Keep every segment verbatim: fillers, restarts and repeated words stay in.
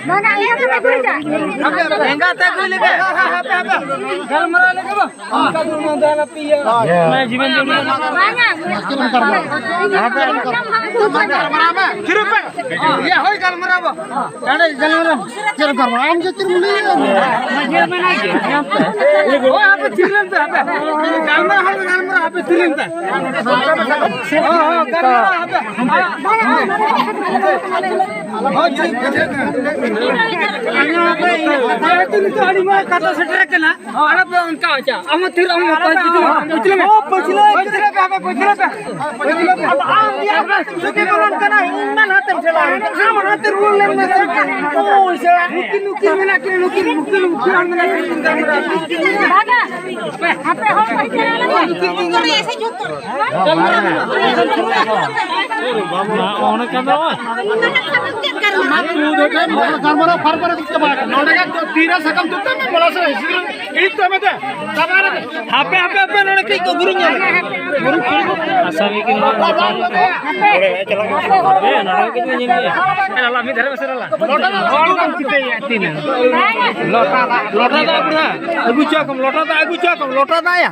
ᱵᱟᱝᱟ, ᱤᱭᱟᱹ ᱫᱚ ᱵᱟᱭ ᱵᱩᱡᱟ᱾ ᱮᱸᱜᱟᱛ ᱛᱮ ᱟᱹᱜᱩᱭ ᱞᱮᱠᱟ᱾ ᱦᱟᱯᱮ, ᱦᱟᱯᱮ, ᱦᱟᱯᱮ᱾ ᱜᱟᱞᱢᱟᱨᱟᱣ ᱞᱮᱠᱟ ᱵᱟᱝ? ᱚᱱᱠᱟ ᱫᱚ ᱚᱱᱟ ᱫᱚ ᱟᱞᱚᱯᱮ ᱤᱭᱟᱹ᱾ ᱵᱟᱝᱟ᱾ ᱦᱟᱯᱮ, ᱦᱟᱯᱮ᱾ ᱛᱷᱤᱨ ᱯᱮ᱾ ᱤᱭᱟᱹ, ᱦᱳᱭ, ᱜᱟᱞᱢᱟᱨᱟᱣ ᱵᱚ᱾ ᱪᱮᱫ ᱜᱟᱞᱢᱟᱨᱟᱣ? ᱟᱢ ᱪᱮᱫ ᱮᱢ ᱞᱟᱹᱭᱮᱫ? ᱦᱳᱭ, ᱦᱟᱯᱮ ᱛᱷᱤᱨ ᱞᱮᱱ ᱯᱮ, ᱦᱟᱯᱮ᱾ ᱜᱟᱞᱢᱟᱨᱟᱣ, ᱦᱟᱯᱮ ᱜᱟᱞᱢᱟᱨᱟᱣ, ᱦᱟᱯᱮ ᱛᱷᱤᱨ ᱞᱮᱱ ᱯᱮ᱾ ᱦᱳᱭ, ᱦᱳᱭ, ᱜᱟᱞᱢᱟᱨᱟᱣ, ᱦᱟᱯᱮ᱾ ᱦᱳᱭ, ᱴᱷᱤᱠ, ᱴᱷᱤᱠ, ᱴᱷᱤᱠ᱾ ᱟᱸᱡᱚᱢ ᱯᱮ, ᱤᱧᱟᱹᱜ ᱠᱟᱛᱷᱟ᱾ ᱱᱤᱛᱚᱜ ᱟᱹᱰᱤ ᱢᱟᱨᱟᱝ ᱠᱟᱛᱷᱟ ᱥᱮᱴᱮᱨ ᱠᱟᱱᱟ᱾ ᱟᱞᱚ ᱯᱮ ᱚᱱᱠᱟ ᱦᱚᱪᱚᱜᱼᱟ᱾ ᱟᱢ ᱦᱚᱸ ᱛᱷᱤᱨ, ᱟᱢ ᱦᱚᱸ ᱯᱟᱹᱪᱷᱞᱟᱹ, ᱯᱟᱹᱪᱷᱞᱟᱹ ᱢᱮ᱾ ᱯᱟᱹᱪᱷᱞᱟᱹ ᱯᱮ, ᱯᱟᱹᱪᱷᱞᱟᱹ ᱯᱮ᱾ ᱟᱫᱚ ᱟᱢ ᱜᱮ ᱟᱯᱮ ᱪᱷᱩᱴᱤ ᱵᱚᱞᱚᱱ ᱠᱟᱱᱟ, ᱤᱧ ᱢᱟ ᱱᱟᱛᱮᱢ ᱪᱟᱞᱟᱜᱼᱟ᱾ ᱟᱢ ᱦᱟᱱᱛᱮ ᱨᱩᱣᱟᱹᱲ ᱞᱮᱱ ᱢᱮ ᱥᱮ᱾ ᱱᱩᱠᱤᱱ, ᱱᱩᱠᱤᱱ ᱢᱮᱱᱟᱜ ᱠᱤᱱᱟ, ᱱᱩᱠᱤᱱ, ᱱᱩᱠᱤᱱ, ᱱᱩᱠᱤᱱ ᱦᱚᱲ ᱢᱮᱱᱟᱜ ᱠᱤᱱᱟ᱾ ᱵᱟᱜᱟ᱾ ᱟᱯᱮ ᱦᱚᱲ ᱠᱚ ᱪᱟᱞᱟᱣ ᱞᱮᱱᱟ᱾ ᱚᱱᱟ ᱠᱟᱱ ᱫᱚ᱾ ᱜᱟᱞᱢᱟᱨᱟᱣ ᱯᱷᱟᱨ ᱯᱷᱟᱨ ᱪᱟᱵᱟ ᱟᱠᱟᱱᱟ᱾ ᱱᱚᱰᱮ ᱜᱮ ᱛᱤᱨᱮ ᱥᱟᱠᱟᱢ ᱛᱩᱫ ᱠᱟᱜ ᱢᱮ, ᱢᱚᱞᱟ ᱥᱮ ᱦᱤᱡᱩᱜ ᱤᱧ ᱛᱚ ᱢᱮᱛᱟ᱾ ᱦᱟᱯᱮ, ᱦᱟᱯᱮ, ᱦᱟᱯᱮ, ᱱᱚᱰᱮ ᱠᱟᱹᱡ ᱠᱚ ᱜᱩᱨᱤᱧ ᱧᱚᱜ ᱞᱮᱜᱮ᱾ ᱟᱥᱟᱢᱤ ᱠᱤᱱ ᱦᱚᱸ᱾ ᱦᱮᱸ, ᱱᱚᱰᱮ ᱠᱟᱹᱡ ᱠᱚ ᱧᱮᱞ ᱜᱮᱭᱟ᱾ ᱦᱮᱸ, ᱞᱟᱞᱟ, ᱢᱤᱫ ᱫᱷᱟᱨᱮ ᱢᱮᱥᱮ, ᱞᱟᱞᱟ᱾ ᱦᱚᱲ ᱫᱚᱢ ᱪᱤᱠᱟᱹᱭᱮᱫ ᱛᱤᱱᱟᱹᱜ? ᱞᱚᱴᱟ ᱫᱟᱜ, ᱞᱚᱴᱟ ᱫᱟᱜ, ᱵᱩᱲᱦᱟ᱾ ᱟᱹᱜᱩ ᱦᱚᱪᱚ ᱠᱚᱢ, ᱞᱚᱴᱟ ᱫᱟᱜ ᱟᱹᱜᱩ ᱦᱚᱪᱚ ᱠᱚᱢ, ᱞᱚᱴᱟ ᱫᱟᱜ ᱭᱟ᱾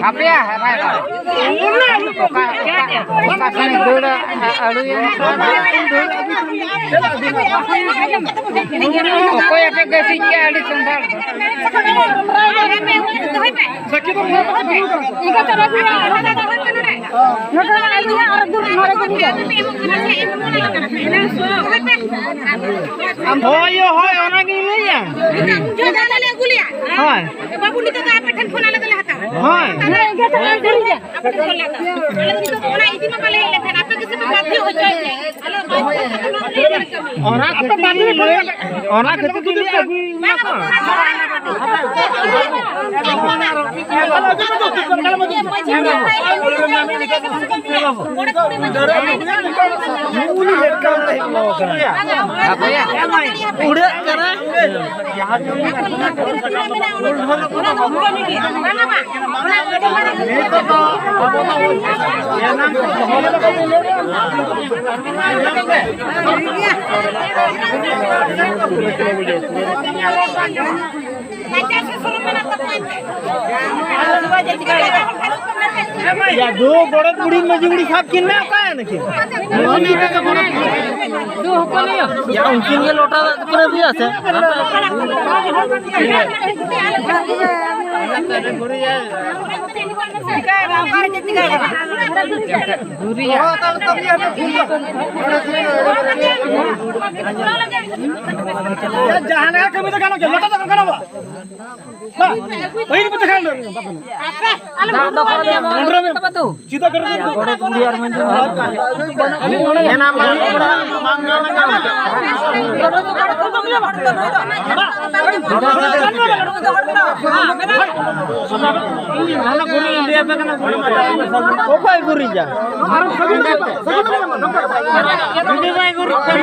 ᱦᱟᱯᱮᱭᱟ, ᱦᱟᱯᱮᱭᱟ᱾ ᱚᱠᱟ, ᱚᱠᱟ, ᱚᱠᱟ ᱥᱮᱱ ᱫᱟᱹᱲᱟ, ᱟᱹᱲᱩᱭᱟ᱾ ᱚᱠᱚᱭ ᱟᱯᱮ ᱜᱟᱹᱥᱤ ᱠᱮᱜᱼᱟ ᱟᱹᱰᱤ ᱥᱟᱱᱛᱟᱲ? ᱦᱳᱭ, ᱦᱳᱭ, ᱚᱱᱟᱜᱤᱧ ᱞᱟᱹᱭᱟ᱾ ᱦᱳᱭ᱾ ᱵᱟᱹᱵᱩ, ᱱᱤᱛᱚᱜ ᱫᱚ ᱟᱯᱮ ᱴᱷᱮᱱ ᱠᱷᱚᱱ ᱟᱞᱮ ᱫᱚᱞᱮ ᱦᱟᱛᱟᱣᱟ᱾ ᱦᱳᱭ᱾ ᱟᱯᱮ ᱴᱷᱮᱱ ᱠᱷᱚᱱ ᱞᱮ ᱦᱟᱛᱟᱣᱟ᱾ ᱟᱞᱮ ᱫᱚ ᱱᱤᱛᱚᱜ ᱫᱚ ᱚᱱᱟ ᱤᱫᱤ ᱢᱟ ᱵᱟᱞᱮ ᱦᱮᱡ ᱞᱮᱱ ᱛᱟᱦᱮᱸᱫ, ᱟᱯᱮ ᱜᱮᱥᱮ ᱯᱮ ᱵᱟᱫᱽᱫᱷᱚ ᱦᱚᱪᱚᱭᱮᱫ ᱞᱮᱭᱟ᱾ ᱟᱞᱮ ᱵᱟᱫᱽᱫᱷᱚ ᱛᱮ ᱱᱚᱣᱟ ᱞᱮ ᱧᱮᱞ ᱠᱟᱹᱢᱤ᱾ ᱚᱱᱟ ᱠᱷᱟᱹᱛᱤᱨ ᱛᱮ ᱞᱟᱹᱭ ᱟᱹᱜᱩᱭ ᱢᱟ ᱠᱚ᱾ ᱩᱲᱟᱹᱜ ᱠᱟᱱᱟ᱾ ᱭᱟ, ᱫᱩ ᱜᱚᱰᱮᱛ ᱵᱩᱲᱦᱤ ᱢᱟᱹᱡᱷᱤ ᱵᱩᱲᱦᱤ ᱥᱟᱵ ᱠᱤᱱ ᱢᱮ, ᱚᱠᱟᱭᱮᱱᱟ ᱠᱤᱱ? ᱩᱱᱠᱤᱱ ᱜᱮ ᱞᱚᱴᱟ ᱫᱟᱜ ᱠᱤᱱ ᱟᱹᱜᱩᱭᱟ ᱥᱮ? ᱡᱟᱦᱟᱱᱟᱜ ᱠᱟᱹᱢᱤ ᱫᱚ ᱜᱟᱱᱚᱜ ᱜᱮᱭᱟ, ᱞᱚᱴᱟ ᱫᱚ ᱜᱟᱱᱚᱜᱼᱟ᱾ ᱵᱟ, ᱯᱟᱹᱦᱤᱞ ᱠᱚ ᱛᱟᱦᱮᱸ ᱠᱟᱱᱟ᱾ ᱫᱟᱜ ᱫᱚ ᱚᱠᱟ ᱨᱮ ᱧᱟᱢᱚᱜᱼᱟ? ᱪᱤᱫᱟ ᱠᱚᱨᱮ ᱫᱚ᱾ ᱜᱚᱰᱮᱛ ᱵᱩᱲᱦᱤ ᱟᱨ ᱢᱟᱹᱡᱷᱤ ᱢᱚᱬᱮ ᱠᱚ᱾ ᱢᱮᱱᱟ ᱢᱟ, ᱵᱟᱝ ᱜᱟᱱ ᱠᱟᱱᱟ᱾ ᱚᱠᱚᱭ ᱜᱩᱨᱤᱡᱟ? ᱡᱩᱫᱤ ᱵᱟᱭ ᱜᱩᱨᱤᱡ ᱠᱷᱟᱱ᱾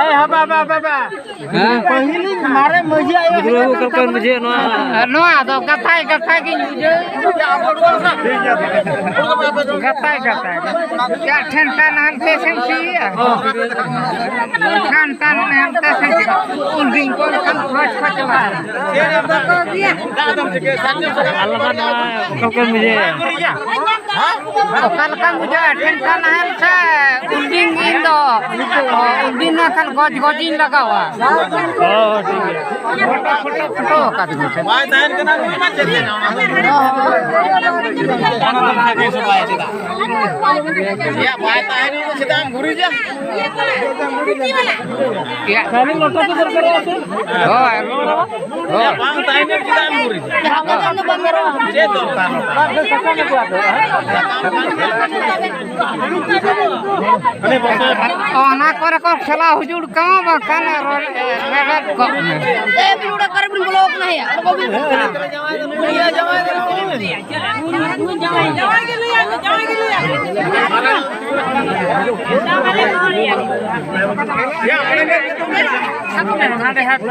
ᱮ, ᱦᱟᱯᱟ, ᱦᱟᱯᱟ, ᱦᱟᱯᱟ, ᱦᱟᱯᱟ᱾ ᱯᱟᱹᱦᱤᱞ ᱢᱟᱨᱮ ᱢᱟᱹᱡᱷᱤ ᱟᱭᱳ ᱜᱤᱫᱽᱨᱟᱹ ᱠᱚ ᱚᱠᱟ ᱞᱮᱠᱟ ᱵᱩᱡᱷᱟᱹᱣ ᱱᱚᱣᱟ? ᱱᱚᱣᱟ ᱫᱚ ᱜᱟᱛᱟᱭ, ᱜᱟᱛᱟᱭ ᱜᱤᱧ ᱵᱩᱡᱷᱟᱹᱣ᱾ ᱜᱟᱛᱟᱭ, ᱜᱟᱛᱟᱭ᱾ ᱪᱮᱫ ᱴᱷᱮᱱ ᱠᱟᱱ ᱦᱟᱱᱛᱮ ᱥᱮᱱ ᱥᱤᱭᱟ? ᱠᱷᱟᱱ ᱛᱟᱱ ᱦᱟᱱᱛᱮ ᱥᱮᱱ ᱥᱤᱭᱟ᱾ ᱩᱱ ᱫᱤᱱ ᱠᱚ ᱞᱮᱠᱟᱱ ᱠᱷᱚᱡᱽ ᱠᱚ ᱪᱟᱞᱟᱜᱼᱟ᱾ ᱟᱞᱟᱫᱟ ᱱᱚᱣᱟ ᱚᱠᱟ ᱞᱮᱠᱟ ᱵᱩᱡᱷᱟᱹᱣ? ᱚᱠᱟ ᱞᱮᱠᱟᱢ ᱵᱩᱡᱷᱟᱹᱣᱟ? ᱴᱷᱮᱱᱴᱟ ᱱᱟᱦᱮᱞ ᱥᱮ ᱩᱱᱫᱤᱱ ᱤᱧ ᱫᱚ, ᱩᱱᱫᱤᱱ ᱱᱟᱦᱮᱞ ᱜᱚᱡ ᱜᱚᱡ ᱤᱧ ᱞᱟᱜᱟᱣᱟ᱾ ᱦᱚᱸ, ᱴᱷᱤᱠ ᱜᱮᱭᱟ᱾ ᱯᱷᱳᱴᱳ, ᱯᱷᱳᱴᱳ, ᱯᱷᱳᱴᱳ ᱟᱠᱟᱫᱤᱧᱟ ᱥᱮ? ᱵᱟᱭ ᱛᱟᱦᱮᱱ ᱠᱟᱱᱟ, ᱩᱱᱤ ᱢᱟ ᱪᱮᱫ ᱮ ᱢᱮᱱᱟ? ᱚᱱᱟ ᱫᱚ ᱵᱟᱭ ᱪᱮᱫᱟᱜ᱾ ᱭᱟ, ᱵᱟᱭ ᱛᱟᱦᱮᱱ ᱠᱟᱱᱟ, ᱪᱮᱫᱟᱜ ᱮᱢ ᱜᱩᱨᱤᱡᱟ? ᱭᱟ᱾ ᱠᱷᱟᱹᱞᱤ ᱞᱚᱴᱟ ᱫᱚ ᱫᱚᱨᱠᱟᱨᱚᱜᱼᱟ ᱥᱮ? ᱦᱳᱭ᱾ ᱦᱳᱭ᱾ ᱵᱟᱝ ᱛᱟᱦᱮᱱ ᱠᱷᱟᱱ ᱪᱮᱫᱟᱜ ᱮᱢ ᱜᱩᱨᱤᱡᱟ? ᱪᱮᱫ ᱫᱚᱨᱠᱟᱨ ᱱᱚᱝᱠᱟ? ᱚᱱᱟ ᱠᱚᱨᱮ ᱠᱚ ᱠᱷᱮᱞᱟ ᱦᱩᱡᱩᱲ ᱠᱟᱢᱟ, ᱵᱟᱝᱠᱷᱟᱱ ᱨᱚ-, ᱨᱮᱵᱮᱫ ᱠᱚᱜ ᱢᱮ᱾ ᱮ, ᱵᱤᱱ ᱚᱲᱟᱜ ᱠᱚᱨᱮ ᱵᱤᱱ ᱵᱚᱞᱚ ᱟᱠᱟᱱᱟ ᱭᱟ? ᱚᱸᱰᱮ ᱠᱚ ᱵᱤᱱ ᱡᱟᱶᱟᱭ ᱜᱮ ᱞᱟᱹᱭᱟ, ᱡᱟᱶᱟᱭ ᱜᱮ ᱞᱟᱹᱭᱟ᱾ ᱟᱸᱡᱚᱢ ᱢᱮ, ᱦᱟᱸᱰᱮ ᱦᱟᱸᱰᱮ᱾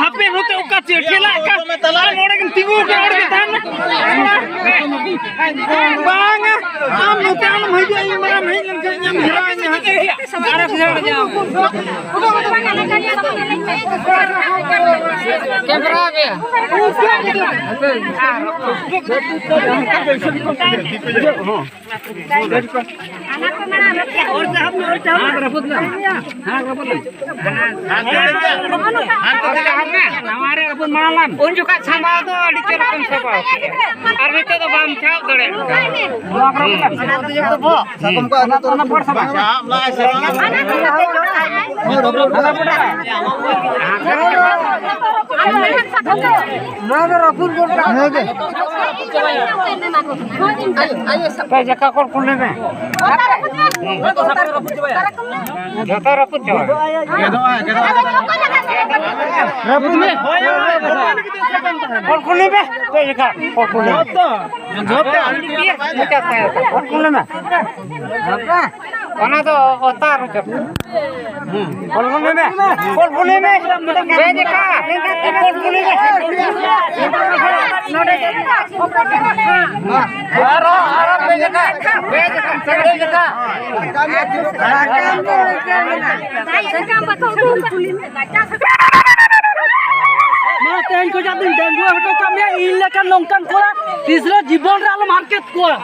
ᱦᱟᱯᱮ ᱱᱚᱛᱮ ᱚᱠᱟ ᱪᱮᱫ ᱴᱷᱮᱞᱟ ᱚᱠᱟ ᱟᱢ ᱚᱸᱰᱮ ᱜᱮᱢ ᱛᱤᱸᱜᱩ ᱟᱠᱟᱱᱟ, ᱚᱸᱰᱮ ᱜᱮ ᱛᱟᱦᱮᱱ ᱢᱮ᱾ ᱵᱟᱝᱟ, ᱟᱢ ᱱᱚᱛᱮ ᱟᱞᱚᱢ ᱦᱤᱡᱩᱜᱼᱟ, ᱤᱧ ᱢᱟᱲᱟᱝ ᱦᱮᱡ ᱞᱮᱱᱠᱷᱟᱱ ᱤᱧ ᱦᱮᱨᱟᱣ ᱤᱧᱟ ᱦᱟᱸᱜ᱾ ᱠᱮᱢᱨᱟ ᱜᱮ᱾ ᱩᱱ ᱡᱚᱠᱷᱟᱡ ᱥᱟᱢᱵᱟᱣ ᱫᱚ ᱟᱹᱰᱤ ᱪᱮᱦᱨᱟ ᱠᱚᱢ ᱥᱟᱢᱵᱟᱣ ᱠᱮᱫᱟ᱾ ᱟᱨ ᱱᱤᱛᱚᱜ ᱫᱚ ᱵᱟᱢ ᱪᱷᱟᱯ ᱫᱟᱲᱮᱭᱟᱜ ᱠᱟᱱᱟ᱾ ᱱᱚᱣᱟ ᱠᱚᱨᱮ ᱵᱚᱞᱮ᱾ ᱥᱟᱠᱚᱢ ᱠᱚ ᱚᱱᱟ ᱫᱚ ᱚᱱᱟ ᱯᱚᱨ ᱥᱟᱢᱵᱟᱣ᱾ ᱪᱷᱟᱯ ᱞᱟᱜ ᱥᱮ ᱵᱟᱝ? ᱱᱚᱣᱟ ᱫᱚ ᱨᱟᱹᱯᱩᱫ ᱜᱚᱫ ᱠᱟᱜ ᱢᱮ᱾ ᱯᱮ ᱡᱟᱠᱟ ᱠᱚ ᱠᱩᱞ ᱞᱮᱢᱮ᱾ ᱡᱚᱛᱚ ᱨᱟᱹᱯᱩᱫ ᱪᱟᱵᱟ᱾ ᱜᱮᱫᱚᱜᱼᱟ, ᱜᱮᱫᱚᱜᱼᱟ᱾ ᱨᱟᱹᱯᱩᱫ ᱢᱮ᱾ ᱠᱚᱞ ᱠᱩᱞ ᱞᱮᱢᱮ᱾ ᱯᱮ ᱡᱟᱠᱟ ᱠᱚᱞ ᱠᱩᱞ ᱞᱮᱢᱮ᱾ ᱠᱚᱞ ᱠᱩᱞ ᱞᱮᱢᱮ᱾ ᱚᱱᱟ ᱫᱚ ᱚᱛᱟ ᱨᱮ ᱪᱟᱯ᱾ ᱠᱚᱞ ᱠᱩᱞ ᱞᱮᱢᱮ᱾ ᱠᱚᱞ ᱠᱩᱞ ᱞᱮᱢᱮ᱾ ᱯᱮ ᱡᱟᱠᱟ᱾ ᱠᱚᱞ ᱠᱩᱞ ᱞᱮᱢᱮ᱾ ᱱᱚᱰᱮ᱾ ᱟᱨᱚ, ᱟᱨᱚ ᱯᱮ ᱡᱟᱠᱟ᱾ ᱯᱮ ᱡᱟᱠᱟ᱾ ᱯᱮ ᱡᱟᱠᱟ᱾ ᱢᱟ ᱛᱮᱦᱮᱧ ᱠᱷᱚᱱᱟᱜ ᱫᱚᱧ ᱰᱟᱺᱜᱩᱣᱟᱹ ᱦᱚᱴᱚ ᱠᱟᱜ ᱢᱮᱭᱟ, ᱤᱧ ᱞᱮᱠᱟᱱ ᱱᱚᱝᱠᱟᱱ ᱠᱚᱲᱟ ᱛᱤᱥ ᱨᱮ ᱡᱤᱵᱚᱱ ᱨᱮ ᱟᱞᱚᱢ ᱦᱟᱨᱠᱮᱛ ᱠᱚᱣᱟ᱾